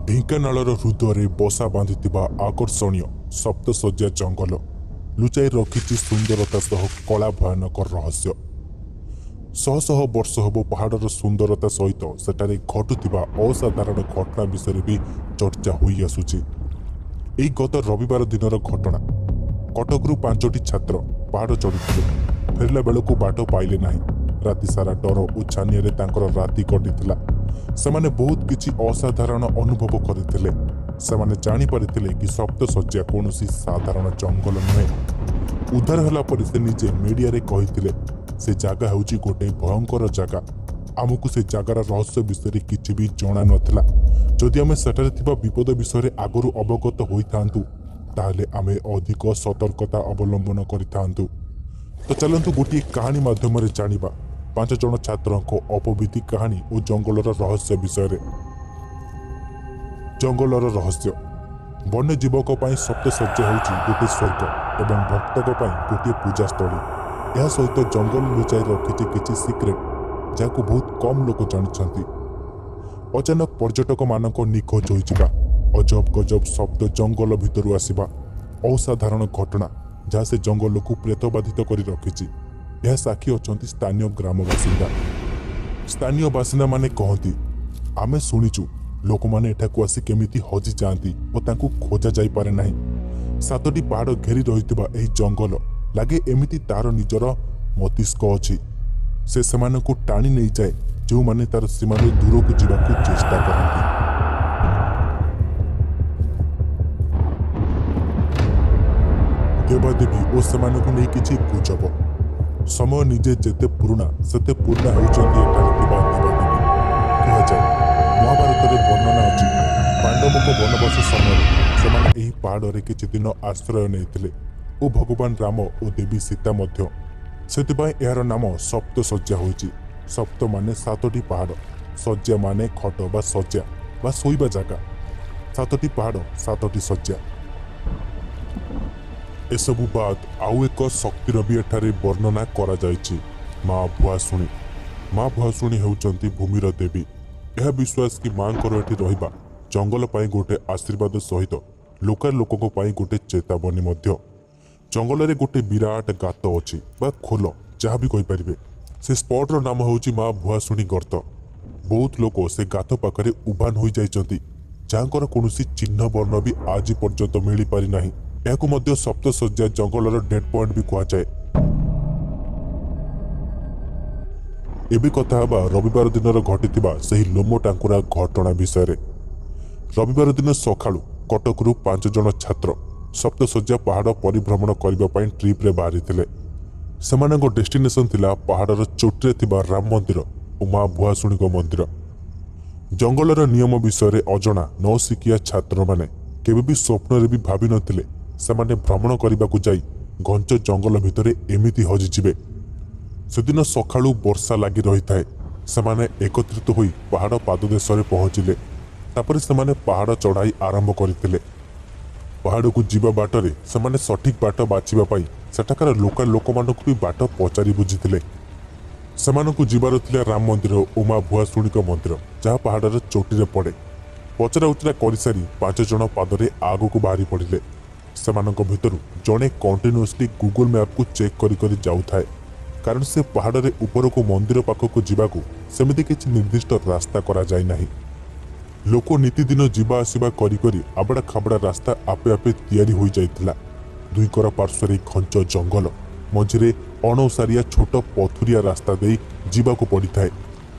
ଢେଙ୍କାନାଳର ହୃଦୟରେ ବସା ବାନ୍ଧିଥିବା ଆକର୍ଷଣୀୟ ସପ୍ତଶଯ୍ୟା ଜଙ୍ଗଲ ଲୁଚାଇ ରଖିଛି ସୁନ୍ଦରତା ସହ କଳା ଭୟାନକ ରହସ୍ୟ। ଶହ ଶହ ବର୍ଷ ହେବ ପାହାଡ଼ର ସୁନ୍ଦରତା ସହିତ ସେଠାରେ ଘଟୁଥିବା ଅସାଧାରଣ ଘଟଣା ବିଷୟରେ ବି ଚର୍ଚ୍ଚା ହୋଇଆସୁଛି। ଏଇ ଗତ ରବିବାର ଦିନର ଘଟଣା। କଟକରୁ 5ଟି ଛାତ୍ର ପାହାଡ଼ ଚଢ଼ିଥିଲେ। ଫେରିଲା ବେଳକୁ ବାଟ ପାଇଲେ ନାହିଁ। ରାତି ସାରା ଡର ଓ ଛାନିଆରେ ତାଙ୍କର ରାତି କଟିଥିଲା। ସେମାନେ ବହୁତ କିଛି ଅସାଧାରଣ ଅନୁଭବ କରିଥିଲେ। ସେମାନେ ଜାଣିପାରିଥିଲେ କି ସପ୍ତଶଯ୍ୟା କୌଣସି ସାଧାରଣ ଜଙ୍ଗଲ ନୁହେଁ। ଉଦ୍ଧାର ହେଲା ପରେ ସେ ନିଜେ ମିଡ଼ିଆରେ କହିଥିଲେ, ସେ ଜାଗା ହେଉଛି ଗୋଟେ ଭୟଙ୍କର ଜାଗା। ଆମକୁ ସେ ଜାଗାର ରହସ୍ୟ ବିଷୟରେ କିଛି ବି ଜଣା ନଥିଲା। ଯଦି ଆମେ ସେଠାରେ ଥିବା ବିପଦ ବିଷୟରେ ଆଗରୁ ଅବଗତ ହୋଇଥାନ୍ତୁ, ତାହେଲେ ଆମେ ଅଧିକ ସତର୍କତା ଅବଲମ୍ବନ କରିଥାନ୍ତୁ। ତ ଚାଲନ୍ତୁ, ଗୋଟିଏ କାହାଣୀ ମାଧ୍ୟମରେ ଜାଣିବା 5 ଜଣ ଛାତ୍ରଙ୍କ ଅପବିତି କାହାଣୀ ଓ ଜଙ୍ଗଲର ରହସ୍ୟ ବିଷୟରେ। ଜଙ୍ଗଲର ରହସ୍ୟ। ବନ୍ୟଜୀବଙ୍କ ପାଇଁ ସପ୍ତଶଯ୍ୟା ହେଉଛି ଗୋଟିଏ ସ୍ୱର୍ଗ ଏବଂ ଭକ୍ତଙ୍କ ପାଇଁ ଗୋଟିଏ ପୂଜାସ୍ଥଳୀ। ଏହା ସହିତ ଜଙ୍ଗଲ ଲୁଚାଇ ରଖିଛି କିଛି ସିକ୍ରେଟ, ଯାହାକୁ ବହୁତ କମ୍ ଲୋକ ଜାଣିଛନ୍ତି। ଅଚାନକ ପର୍ଯ୍ୟଟକମାନଙ୍କ ନିଖୋଜ ହୋଇଯିବା, ଅଜବ ଗଜବ ଶବ୍ଦ ଜଙ୍ଗଲ ଭିତରୁ ଆସିବା, ଅସାଧାରଣ ଘଟଣା ଯାହା ସେ ଜଙ୍ଗଲକୁ ପ୍ରେତବାଧିତ କରି ରଖିଛି, ଏହା ସାକ୍ଷୀ ଅଛନ୍ତି ସ୍ଥାନୀୟ ଗ୍ରାମ ବାସିନ୍ଦା। ସ୍ଥାନୀୟ ବାସିନ୍ଦାମାନେ କହନ୍ତି, ଆମେ ଶୁଣିଛୁ ଲୋକମାନେ ଏଠାକୁ ଆସି କେମିତି ହଜିଯାଆନ୍ତି ଓ ତାଙ୍କୁ ଖୋଜା ଯାଇପାରେ ନାହିଁ। 7ଟି ପାହାଡ଼ ଘେରି ରହିଥିବା ଏହି ଜଙ୍ଗଲ ଲାଗେ ଏମିତି ତାର ନିଜର ମସ୍ତିଷ୍କ ଅଛି। ସେ ସେମାନଙ୍କୁ ଟାଣି ନେଇଯାଏ, ଯେଉଁମାନେ ତାର ସୀମାରୁ ଦୂରକୁ ଯିବାକୁ ଚେଷ୍ଟା କରନ୍ତି। ଦେବାଦେବୀ ଓ ସେମାନଙ୍କୁ ନେଇ କିଛି ଗୁଜବ। ସମୟ ନିଜେ ଯେତେ ପୁରୁଣା, ସେତେ ପୁରୁଣା ହେଉଛନ୍ତି ଏଠାରେ ଥିବା ଦେବାଦେବୀ। କୁହାଯାଏ, ମହାଭାରତରେ ବର୍ଣ୍ଣନା ଅଛି, ପାଣ୍ଡବଙ୍କ ବନବାସ ସମୟରେ ସେମାନେ ଏହି ପାହାଡ଼ରେ କିଛି ଦିନ ଆଶ୍ରୟ ନେଇଥିଲେ ଓ ଭଗବାନ ରାମ ଓ ଦେବୀ ସୀତା ମଧ୍ୟ। ସେଥିପାଇଁ ଏହାର ନାମ ସପ୍ତଶଯ୍ୟା ହୋଇଛି। ସପ୍ତ ମାନେ 7ଟି ପାହାଡ଼, ଶଯ୍ୟା ମାନେ ଖଟ ବା ଶଯ୍ୟା ବା ଶୋଇବା ଜାଗା। 7ଟି ପାହାଡ଼, 7ଟି ଶଯ୍ୟା। ଏସବୁ ବାଦ ଆଉ ଏକ ଶକ୍ତିର ବି ଏଠାରେ ବର୍ଣ୍ଣନା କରାଯାଇଛି, ମା ଭୁଆଶୁଣୀ। ମା ଭୁଆଶୁଣୀ ହେଉଛନ୍ତି ଭୂମିର ଦେବୀ। ଏହା ବିଶ୍ୱାସ କି ମାଙ୍କର ଏଠି ରହିବା ଜଙ୍ଗଲ ପାଇଁ ଗୋଟେ ଆଶୀର୍ବାଦ ସହିତ ଲୋକାଲ ଲୋକଙ୍କ ପାଇଁ ଗୋଟେ ଚେତାବନୀ ମଧ୍ୟ। ଜଙ୍ଗଲରେ ଗୋଟେ ବିରାଟ ଗାତ ଅଛି ବା ଖୋଲ, ଯାହା ବି କହିପାରିବେ। ସେ ସ୍ପଟର ନାମ ହେଉଛି ମା ଭୁଆଶୁଣୀ ଗର୍ତ୍ତ। ବହୁତ ଲୋକ ସେ ଗାତ ପାଖରେ ଉଭାନ ହୋଇଯାଇଛନ୍ତି, ଯାହାଙ୍କର କୌଣସି ଚିହ୍ନ ବର୍ଣ୍ଣ ବି ଆଜି ପର୍ଯ୍ୟନ୍ତ ମିଳିପାରି ନାହିଁ। ଏହାକୁ ମଧ୍ୟ ସପ୍ତଶଯ୍ୟା ଜଙ୍ଗଲର ଡେଡ୍ ପଏଣ୍ଟ ବି କୁହାଯାଏ। ଏବେ କଥା ହେବା ରବିବାର ଦିନର ଘଟିଥିବା ସେହି ଲୋମ ଟାଙ୍କୁରା ଘଟଣା ବିଷୟରେ। ରବିବାର ଦିନ ସକାଳୁ କଟକରୁ 5 ଜଣ ଛାତ୍ର ସପ୍ତଶଯ୍ୟା ପାହାଡ଼ ପରିଭ୍ରମଣ କରିବା ପାଇଁ ଟ୍ରିପ୍ରେ ବାହାରିଥିଲେ। ସେମାନଙ୍କ ଡେଷ୍ଟିନେସନ ଥିଲା ପାହାଡ଼ର ଚୋଟିରେ ଥିବା ରାମ ମନ୍ଦିର ଓ ମା ଭୁଆଶୁଣୀଙ୍କ ମନ୍ଦିର। ଜଙ୍ଗଲର ନିୟମ ବିଷୟରେ ଅଜଣା ନୌସିକିଆ ଛାତ୍ରମାନେ କେବେ ବି ସ୍ୱପ୍ନରେ ବି ଭାବିନଥିଲେ, ସେମାନେ ଭ୍ରମଣ କରିବାକୁ ଯାଇ ଘଞ୍ଚ ଜଙ୍ଗଲ ଭିତରେ ଏମିତି ହଜିଯିବେ। ସେଦିନ ସକାଳୁ ବର୍ଷା ଲାଗି ରହିଥାଏ। ସେମାନେ ଏକତ୍ରିତ ହୋଇ ପାହାଡ଼ ପାଦଦେଶରେ ପହଞ୍ଚିଲେ। ତାପରେ ସେମାନେ ପାହାଡ଼ ଚଢ଼ାଇ ଆରମ୍ଭ କରିଥିଲେ। ପାହାଡ଼କୁ ଯିବା ବାଟରେ ସେମାନେ ସଠିକ୍ ବାଟ ବାଛିବା ପାଇଁ ସେଠାକାର ଲୋକାଲ ଲୋକମାନଙ୍କୁ ବି ବାଟ ପଚାରି ବୁଝିଥିଲେ। ସେମାନଙ୍କୁ ଯିବାର ଥିଲା ରାମ ମନ୍ଦିର ଓ ମା ଭୁଆଶୁଣୀଙ୍କ ମନ୍ଦିର, ଯାହା ପାହାଡ଼ର ଚୋଟିରେ ପଡ଼େ। ପଚରା ଉଚରା କରିସାରି 5 ଜଣ ପାଦରେ ଆଗକୁ ବାହାରି ପଡ଼ିଲେ। ସେମାନଙ୍କ ଭିତରୁ ଜଣେ କଣ୍ଟିନ୍ୟୁଅସଲି ଗୁଗଲ ମ୍ୟାପକୁ ଚେକ୍ କରି କରି ଯାଉଥାଏ, କାରଣ ସେ ପାହାଡ଼ରେ ଉପରକୁ ମନ୍ଦିର ପାଖକୁ ଯିବାକୁ ସେମିତି କିଛି ନିର୍ଦ୍ଦିଷ୍ଟ ରାସ୍ତା କରାଯାଇ ନାହିଁ। ଲୋକ ନିତିଦିନ ଯିବା ଆସିବା କରି କରି ଆବଡ଼ା ଖାବଡ଼ା ରାସ୍ତା ଆପେ ଆପେ ତିଆରି ହୋଇଯାଇଥିଲା। ଦୁଇକର ପାର୍ଶ୍ୱରେ ଘଞ୍ଚ ଜଙ୍ଗଲ, ମଝିରେ ଅଣଓସାରିଆ ଛୋଟ ପଥୁରିଆ ରାସ୍ତା ଦେଇ ଯିବାକୁ ପଡ଼ିଥାଏ।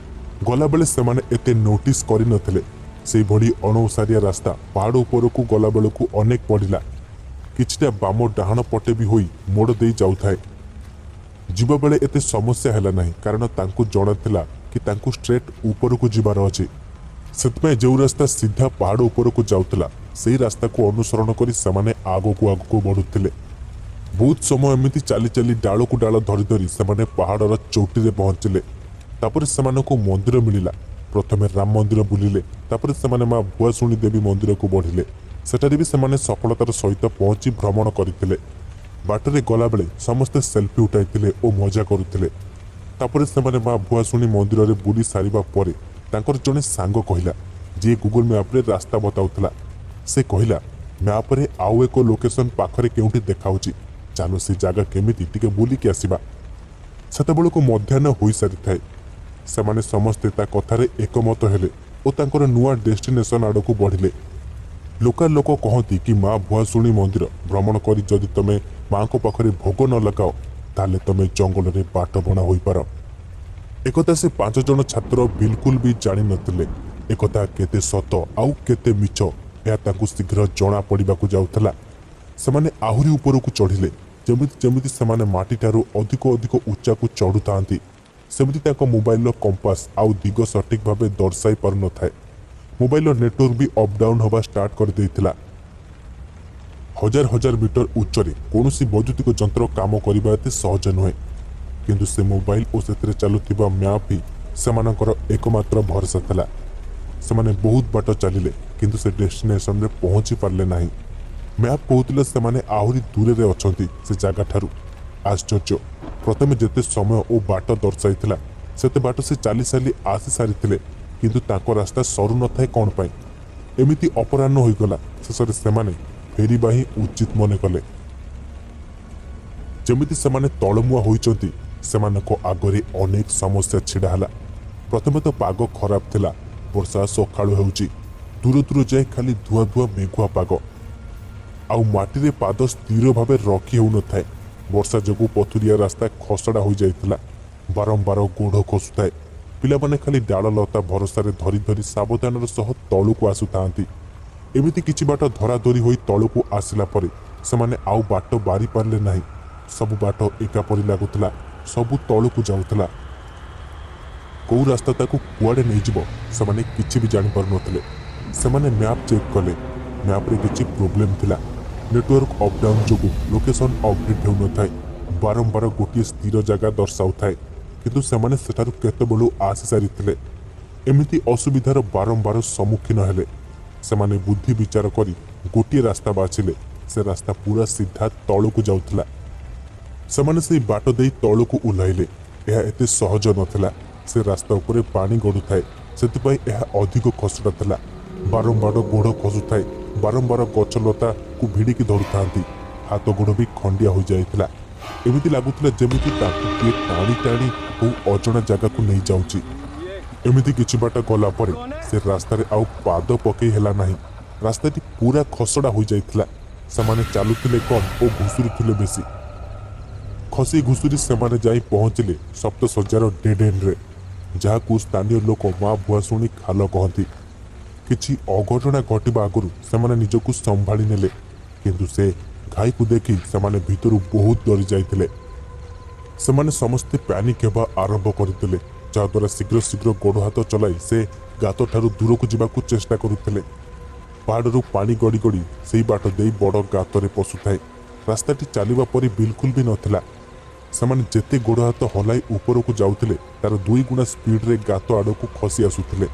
ଗଲାବେଳେ ସେମାନେ ଏତେ ନୋଟିସ୍ କରିନଥିଲେ। ସେଇଭଳି ଅଣଓସାରିଆ ରାସ୍ତା ପାହାଡ଼ ଉପରକୁ ଗଲାବେଳକୁ ଅନେକ ପଡ଼ିଲା। କିଛିଟା ବାମ ଡାହାଣ ପଟେ ବି ହୋଇ ମୋଡ଼ ଦେଇ ଯାଉଥାଏ। ଯିବାବେଳେ ଏତେ ସମସ୍ୟା ହେଲା ନାହିଁ, କାରଣ ତାଙ୍କୁ ଜଣାଥିଲା କି ତାଙ୍କୁ ଷ୍ଟ୍ରେଟ୍ ଉପରକୁ ଯିବାର ଅଛି। ସେଥିପାଇଁ ଯେଉଁ ରାସ୍ତା ସିଧା ପାହାଡ଼ ଉପରକୁ ଯାଉଥିଲା, ସେଇ ରାସ୍ତାକୁ ଅନୁସରଣ କରି ସେମାନେ ଆଗକୁ ଆଗକୁ ବଢ଼ୁଥିଲେ। ବହୁତ ସମୟ ଏମିତି ଚାଲି ଚାଲି, ଡାଳକୁ ଡାଳ ଧରି ଧରି ସେମାନେ ପାହାଡ଼ର ଚୋଟିରେ ପହଞ୍ଚିଲେ। ତାପରେ ସେମାନଙ୍କୁ ମନ୍ଦିର ମିଳିଲା। ପ୍ରଥମେ ରାମ ମନ୍ଦିର ବୁଲିଲେ, ତାପରେ ସେମାନେ ମା ଭୁଆଶୁଣୀ ଦେବୀ ମନ୍ଦିରକୁ ବଢ଼ିଲେ। ସେଠାରେ ବି ସେମାନେ ସଫଳତାର ସହିତ ପହଞ୍ଚି ଭ୍ରମଣ କରିଥିଲେ। ବାଟରେ ଗଲାବେଳେ ସମସ୍ତେ ସେଲ୍ଫି ଉଠାଇଥିଲେ ଓ ମଜା କରୁଥିଲେ। ତାପରେ ସେମାନେ ମା ଭୁଆଶୁଣୀ ମନ୍ଦିରରେ ବୁଲି ସାରିବା ପରେ ତାଙ୍କର ଜଣେ ସାଙ୍ଗ କହିଲା, ଯିଏ ଗୁଗୁଲ ମ୍ୟାପ୍ରେ ରାସ୍ତା ବତାଉଥିଲା। ସେ କହିଲା, ମ୍ୟାପ୍ରେ ଆଉ ଏକ ଲୋକେସନ୍ ପାଖରେ କେଉଁଠି ଦେଖାଉଛି, ଚାଲ ସେ ଜାଗା କେମିତି ଟିକେ ବୁଲିକି ଆସିବା। ସେତେବେଳକୁ ମଧ୍ୟାହ୍ନ ହୋଇସାରିଥାଏ। ସେମାନେ ସମସ୍ତେ ତା କଥାରେ ଏକମତ ହେଲେ ଓ ତାଙ୍କର ନୂଆ ଡେଷ୍ଟିନେସନ୍ ଆଡ଼କୁ ବଢ଼ିଲେ। ଲୋକାଲ ଲୋକ କହନ୍ତି କି ମା ଭୁଆଶୁଣୀ ମନ୍ଦିର ଭ୍ରମଣ କରି ଯଦି ତମେ ମାଙ୍କ ପାଖରେ ଭୋଗ ନ ଲଗାଅ, ତାହେଲେ ତମେ ଜଙ୍ଗଲରେ ବାଟବଣା ହୋଇପାର। ଏକଥା ସେ 5 ଜଣ ଛାତ୍ର ବିଲକୁଲ ବି ଜାଣିନଥିଲେ। ଏକଥା କେତେ ସତ ଆଉ କେତେ ମିଛ, ଏହା ତାଙ୍କୁ ଶୀଘ୍ର ଜଣା ପଡ଼ିବାକୁ ଯାଉଥିଲା। ସେମାନେ ଆହୁରି ଉପରକୁ ଚଢ଼ିଲେ। ଯେମିତି ଯେମିତି ସେମାନେ ମାଟିଠାରୁ ଅଧିକ ଅଧିକ ଉଚ୍ଚାକୁ ଚଢ଼ୁଥାନ୍ତି, ସେମିତି ତାଙ୍କ ମୋବାଇଲର କମ୍ପାସ ଆଉ ଦିଗ ସଠିକ୍ ଭାବେ ଦର୍ଶାଇ ପାରୁନଥାଏ। ମୋବାଇଲର ନେଟୱାର୍କ ବି ଅପ୍ ଡାଉନ୍ ହେବା ଷ୍ଟାର୍ଟ କରିଦେଇଥିଲା। ହଜାର ହଜାର ମିଟର ଉଚ୍ଚରେ କୌଣସି ବୈଦ୍ୟୁତିକ ଯନ୍ତ୍ର କାମ କରିବା ଏତେ ସହଜ ନୁହେଁ। କିନ୍ତୁ ସେ ମୋବାଇଲ ଓ ସେଥିରେ ଚାଲୁଥିବା ମ୍ୟାପ୍ ହିଁ ସେମାନଙ୍କର ଏକମାତ୍ର ଭରସା ଥିଲା। ସେମାନେ ବହୁତ ବାଟ ଚାଲିଲେ, କିନ୍ତୁ ସେ ଡେଷ୍ଟିନେସନରେ ପହଞ୍ଚି ପାରିଲେ ନାହିଁ। ମ୍ୟାପ୍ କହୁଥିଲେ ସେମାନେ ଆହୁରି ଦୂରରେ ଅଛନ୍ତି ସେ ଜାଗାଠାରୁ। ଆଶ୍ଚର୍ଯ୍ୟ, ପ୍ରଥମେ ଯେତେ ସମୟ ଓ ବାଟ ଦର୍ଶାଇଥିଲା, ସେତେ ବାଟ ସେ ଚାଲି ଚାଲି ଆସି ସାରିଥିଲେ, କିନ୍ତୁ ତାଙ୍କ ରାସ୍ତା ସରୁନଥାଏ କ'ଣ ପାଇଁ? ଏମିତି ଅପରାହ୍ନ ହୋଇଗଲା। ଶେଷରେ ସେମାନେ ଫେରିବା ହିଁ ଉଚିତ ମନେ କଲେ। ଯେମିତି ସେମାନେ ତଳମୁହାଁ ହୋଇଛନ୍ତି, ସେମାନଙ୍କ ଆଗରେ ଅନେକ ସମସ୍ୟା ଛିଡ଼ା ହେଲା। ପ୍ରଥମେ ତ ପାଗ ଖରାପ ଥିଲା। ବର୍ଷା ସକାଳୁ ହେଉଛି। ଦୂର ଦୂର ଯାଏ ଖାଲି ଧୁଆ ଧୁଆ ମେଘୁଆ ପାଗ ଆଉ ମାଟିରେ ପାଦ ସ୍ଥିର ଭାବେ ରଖି ହେଉନଥାଏ। ବର୍ଷା ଯୋଗୁଁ ପଥୁରିଆ ରାସ୍ତା ଖସଡ଼ା ହୋଇଯାଇଥିଲା। ବାରମ୍ବାର ଗୋଡ଼ ଖସୁଥାଏ। ପିଲାମାନେ ଖାଲି ଡାଳ ଲତା ଭରସାରେ ଧରି ଧରି ସାବଧାନର ସହ ତଳକୁ ଆସୁଥାନ୍ତି। ଏମିତି କିଛି ବାଟ ଧରାଧରି ହୋଇ ତଳକୁ ଆସିଲା ପରେ ସେମାନେ ଆଉ ବାଟ ବାରି ପାରିଲେ ନାହିଁ। ସବୁ ବାଟ ଏକାପରି ଲାଗୁଥିଲା। ସବୁ ତଳକୁ ଯାଉଥିଲା। କୋଉ ରାସ୍ତା ତାକୁ କୁଆଡ଼େ ନେଇଯିବ, ସେମାନେ କିଛି ବି ଜାଣିପାରୁନଥିଲେ। ସେମାନେ ମ୍ୟାପ୍ ଚେକ୍ କଲେ। ମ୍ୟାପ୍ରେ କିଛି ପ୍ରୋବ୍ଲେମ୍ ଥିଲା। ନେଟୱାର୍କ ଅପ୍ ଡାଉନ୍ ଯୋଗୁଁ ଲୋକେସନ୍ ଅପଡେଟ୍ ହେଉନଥାଏ। ବାରମ୍ବାର ଗୋଟିଏ ସ୍ଥିର ଜାଗା ଦର୍ଶାଉଥାଏ, କିନ୍ତୁ ସେମାନେ ସେଠାରୁ କେତେବେଳୁ ଆସି ସାରିଥିଲେ। ଏମିତି ଅସୁବିଧାର ବାରମ୍ବାର ସମ୍ମୁଖୀନ ହେଲେ। ସେମାନେ ବୁଦ୍ଧି ବିଚାର କରି ଗୋଟିଏ ରାସ୍ତା ବାଛିଲେ। ସେ ରାସ୍ତା ପୁରା ସିଧା ତଳକୁ ଯାଉଥିଲା। ସେମାନେ ସେଇ ବାଟ ଦେଇ ତଳକୁ ଓହ୍ଲାଇଲେ। ଏହା ଏତେ ସହଜ ନଥିଲା। ସେ ରାସ୍ତା ଉପରେ ପାଣି ଗଡ଼ୁଥାଏ, ସେଥିପାଇଁ ଏହା ଅଧିକ ଖସଡ଼ା ଥିଲା। ବାରମ୍ବାର ଗୋଡ଼ ଖସୁଥାଏ। ବାରମ୍ବାର ଗଛଲତାକୁ ଭିଡ଼ିକି ଧରୁଥାନ୍ତି। ହାତ ଗୋଡ଼ ବି ଖଣ୍ଡିଆ ହୋଇଯାଇଥିଲା। ଏମିତି ଲାଗୁଥିଲା ଯେମିତି ତାକୁ କିଏ ଟାଣି ଟାଣି କୋଉ ଅଜଣା ଜାଗାକୁ ନେଇଯାଉଛି। ଏମିତି କିଛି ବାଟ ଗଲା ପରେ ସେ ରାସ୍ତାରେ ଆଉ ପାଦ ପକେଇ ହେଲା ନାହିଁ। ରାସ୍ତାଟି ପୁରା ଖସଡ଼ା ହୋଇଯାଇଥିଲା। ସେମାନେ ଚାଲୁଥିଲେ କମ୍ ଓ ଘୁଷୁରୁଥିଲେ ବେଶୀ। ଖସି ଘୁଷୁରି ସେମାନେ ଯାଇ ପହଞ୍ଚିଲେ ସପ୍ତଶଯ୍ୟାର ଡେଡ୍ ଏଣ୍ଡରେ, ଯାହାକୁ ସ୍ଥାନୀୟ ଲୋକ ମା ଭୁଆଶୁଣୀ ଖାଲ କହନ୍ତି। କିଛି ଅଘଟଣା ଘଟିବା ଆଗରୁ ସେମାନେ ନିଜକୁ ସମ୍ଭାଳି ନେଲେ, କିନ୍ତୁ ସେ ଘାଇକୁ ଦେଖି ସେମାନେ ଭିତରୁ ବହୁତ ଡରି ଯାଇଥିଲେ। ସେମାନେ ସମସ୍ତେ ପ୍ୟାନିକ୍ ହେବା ଆରମ୍ଭ କରିଦେଲେ, ଯାହାଦ୍ୱାରା ଶୀଘ୍ର ଶୀଘ୍ର ଗୋଡ଼ ହାତ ଚଲାଇ ସେ ଗାତଠାରୁ ଦୂରକୁ ଯିବାକୁ ଚେଷ୍ଟା କରୁଥିଲେ। ପାହାଡ଼ରୁ ପାଣି ଗଡ଼ି ଗଡ଼ି ସେଇ ବାଟ ଦେଇ ବଡ଼ ଗାତରେ ପଶୁଥାଏ। ରାସ୍ତାଟି ଚାଲିବା ପରି ବିଲକୁଲ ବି ନଥିଲା। ସେମାନେ ଯେତେ ଗୋଡ଼ ହାତ ହଲାଇ ଉପରକୁ ଯାଉଥିଲେ, ତାର 2 ଗୁଣା ସ୍ପିଡରେ ଗାତ ଆଡ଼କୁ ଖସି ଆସୁଥିଲେ।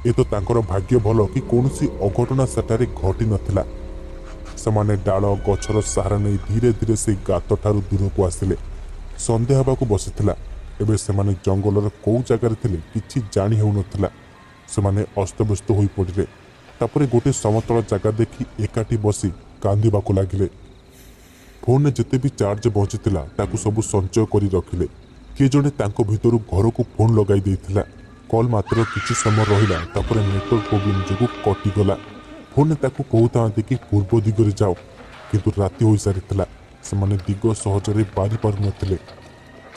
ଏ ତ ତାଙ୍କର ଭାଗ୍ୟ ଭଲ କି କୌଣସି ଅଘଟଣା ସେଠାରେ ଘଟି ନଥିଲା। ସେମାନେ ଡାଳ ଗଛର ସାହାରା ନେଇ ଧୀରେ ଧୀରେ ସେଇ ଗାତଠାରୁ ଦୂରକୁ ଆସିଲେ। ସନ୍ଧ୍ୟା ହେବାକୁ ବସିଥିଲା। ଏବେ ସେମାନେ ଜଙ୍ଗଲର କୋଉ ଜାଗାରେ ଥିଲେ, କିଛି ଜାଣି ହେଉନଥିଲା। ସେମାନେ ଅସ୍ତବ୍ୟସ୍ତ ହୋଇପଡ଼ିଲେ। ତାପରେ ଗୋଟେ ସମତଳ ଜାଗା ଦେଖି ଏକାଠି ବସି କାନ୍ଦିବାକୁ ଲାଗିଲେ। ଫୋନରେ ଯେତେ ବି ଚାର୍ଜ ବଞ୍ଚିଥିଲା, ତାକୁ ସବୁ ସଞ୍ଚୟ କରି ରଖିଲେ। କିଏ ଜଣେ ତାଙ୍କ ଭିତରୁ ଘରକୁ ଫୋନ୍ ଲଗାଇ ଦେଇଥିଲା। କଲ୍ ମାତ୍ର କିଛି ସମୟ ରହିଲା, ତାପରେ ନେଟୱାର୍କ ପ୍ରୋବ୍ଲେମ୍ ଯୋଗୁଁ କଟିଗଲା। ଫୋନରେ ତାକୁ କହୁଥାନ୍ତି କି ପୂର୍ବ ଦିଗରେ ଯାଅ, କିନ୍ତୁ ରାତି ହୋଇସାରିଥିଲା। ସେମାନେ ଦିଗ ସହଜରେ ବାରି ପାରୁନଥିଲେ।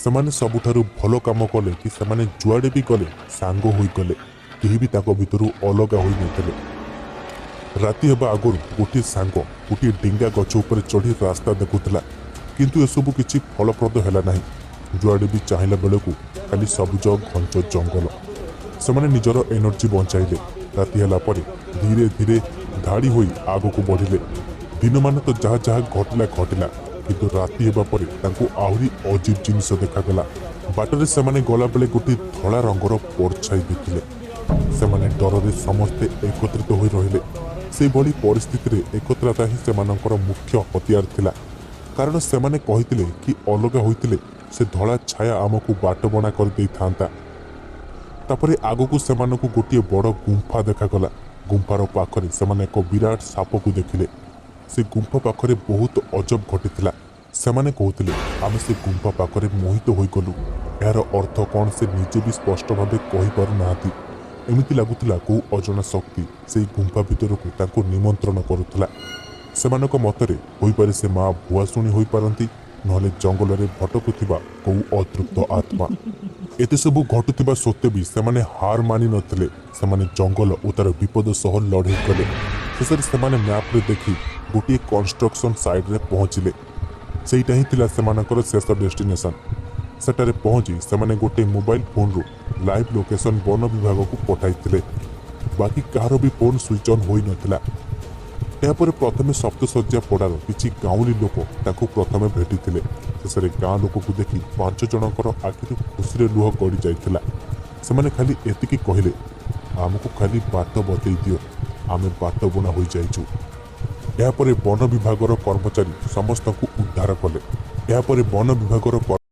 ସେମାନେ ସବୁଠାରୁ ଭଲ କାମ କଲେ କି ସେମାନେ ଯୁଆଡ଼େ ବି ଗଲେ ସାଙ୍ଗ ହୋଇଗଲେ। କେହି ବି ତାଙ୍କ ଭିତରୁ ଅଲଗା ହୋଇନଥିଲେ। ରାତି ହେବା ଆଗରୁ ଗୋଟିଏ ସାଙ୍ଗ ଗୋଟିଏ ଡେଙ୍ଗା ଗଛ ଉପରେ ଚଢ଼ି ରାସ୍ତା ଦେଖୁଥିଲା, କିନ୍ତୁ ଏସବୁ କିଛି ଫଳପ୍ରଦ ହେଲା ନାହିଁ। ଯୁଆଡ଼େ ବି ଚାହିଁଲା ବେଳକୁ ଖାଲି ସବୁଜ ଘଞ୍ଚ ଜଙ୍ଗଲ। ସେମାନେ ନିଜର ଏନର୍ଜି ବଞ୍ଚାଇଲେ। ରାତି ହେଲା ପରେ ଧୀରେ ଧୀରେ ଧାଡ଼ି ହୋଇ ଆଗକୁ ବଢ଼ିଲେ। ଦିନମାନ ତ ଯାହା ଯାହା ଘଟିଲା ଘଟିଲା, କିନ୍ତୁ ରାତି ହେବା ପରେ ତାଙ୍କୁ ଆହୁରି ଅଜୀବ ଜିନିଷ ଦେଖାଗଲା। ବାଟରେ ସେମାନେ ଗଲାବେଳେ ଗୋଟିଏ ଧଳା ରଙ୍ଗର ପରଛାଇ ଦେଖିଲେ। ସେମାନେ ଡରରେ ସମସ୍ତେ ଏକତ୍ରିତ ହୋଇ ରହିଲେ। ସେଇଭଳି ପରିସ୍ଥିତିରେ ଏକତ୍ରତା ହିଁ ସେମାନଙ୍କର ମୁଖ୍ୟ ହତିଆର ଥିଲା, କାରଣ ସେମାନେ କହିଥିଲେ କି ଅଲଗା ହୋଇଥିଲେ ସେ ଧଳା ଛାୟା ଆମକୁ ବାଟବଣା କରିଦେଇଥାନ୍ତା। ତାପରେ ଆଗକୁ ସେମାନଙ୍କୁ ଗୋଟିଏ ବଡ଼ ଗୁମ୍ଫା ଦେଖାଗଲା। ଗୁମ୍ଫାର ପାଖରେ ସେମାନେ ଏକ ବିରାଟ ସାପକୁ ଦେଖିଲେ। ସେ ଗୁମ୍ଫା ପାଖରେ ବହୁତ ଅଜବ ଘଟିଥିଲା। ସେମାନେ କହୁଥିଲେ, ଆମେ ସେ ଗୁମ୍ଫା ପାଖରେ ମୋହିତ ହୋଇଗଲୁ। ଏହାର ଅର୍ଥ କ'ଣ ସେ ନିଜେ ବି ସ୍ପଷ୍ଟ ଭାବେ କହିପାରୁନାହାନ୍ତି। ଏମିତି ଲାଗୁଥିଲା କୋଉ ଅଜଣା ଶକ୍ତି ସେଇ ଗୁମ୍ଫା ଭିତରକୁ ତାଙ୍କୁ ନିମନ୍ତ୍ରଣ କରୁଥିଲା। ସେମାନଙ୍କ ମତରେ ହୋଇପାରେ ସେ ମା ଭୁଆଶୁଣୀ ହୋଇପାରନ୍ତି, ନହେଲେ ଜଙ୍ଗଲରେ ଭଟକୁଥିବା କୋଉ ଅତୃପ୍ତ ଆତ୍ମା। ଏତେ ସବୁ ଘଟୁଥିବା ସତ୍ତ୍ୱେ ବି ସେମାନେ ହାର ମାନି ନଥିଲେ। ସେମାନେ ଜଙ୍ଗଲ ଓ ତାର ବିପଦ ସହ ଲଢ଼େଇ କଲେ। ଶେଷରେ ସେମାନେ ମ୍ୟାପ୍ରେ ଦେଖି ଗୋଟିଏ କନଷ୍ଟ୍ରକ୍ସନ୍ ସାଇଟ୍ରେ ପହଞ୍ଚିଲେ। ସେଇଟା ହିଁ ଥିଲା ସେମାନଙ୍କର ଶେଷ ଡେଷ୍ଟିନେସନ୍। ସେଠାରେ ପହଞ୍ଚି ସେମାନେ ଗୋଟିଏ ମୋବାଇଲ ଫୋନ୍ରୁ ଲାଇଭ୍ ଲୋକେସନ୍ ବନ ବିଭାଗକୁ ପଠାଇଥିଲେ। ବାକି କାହାର ବି ଫୋନ୍ ସୁଇଚ୍ ଅନ୍ ହୋଇନଥିଲା। ଏହାପରେ ପ୍ରଥମେ ସପ୍ତଶଯ୍ୟା ପଡ଼ାର କିଛି ଗାଉଁଲି ଲୋକ ତାଙ୍କୁ ପ୍ରଥମେ ଭେଟିଥିଲେ। ଶେଷରେ ଗାଁ ଲୋକକୁ ଦେଖି 5 ଜଣଙ୍କର ଆଖିରୁ ଖୁସିରେ ଲୁହ ଗଡ଼ି ଯାଇଥିଲା। ସେମାନେ ଖାଲି ଏତିକି କହିଲେ, ଆମକୁ ଖାଲି ବାଟ ବତେଇ ଦିଅ, ଆମେ ବାଟ ବୁଣା ହୋଇଯାଇଛୁ। ଏହାପରେ ବନ ବିଭାଗର କର୍ମଚାରୀ ସମସ୍ତଙ୍କୁ ଉଦ୍ଧାର କଲେ। ଏହାପରେ ବନ ବିଭାଗର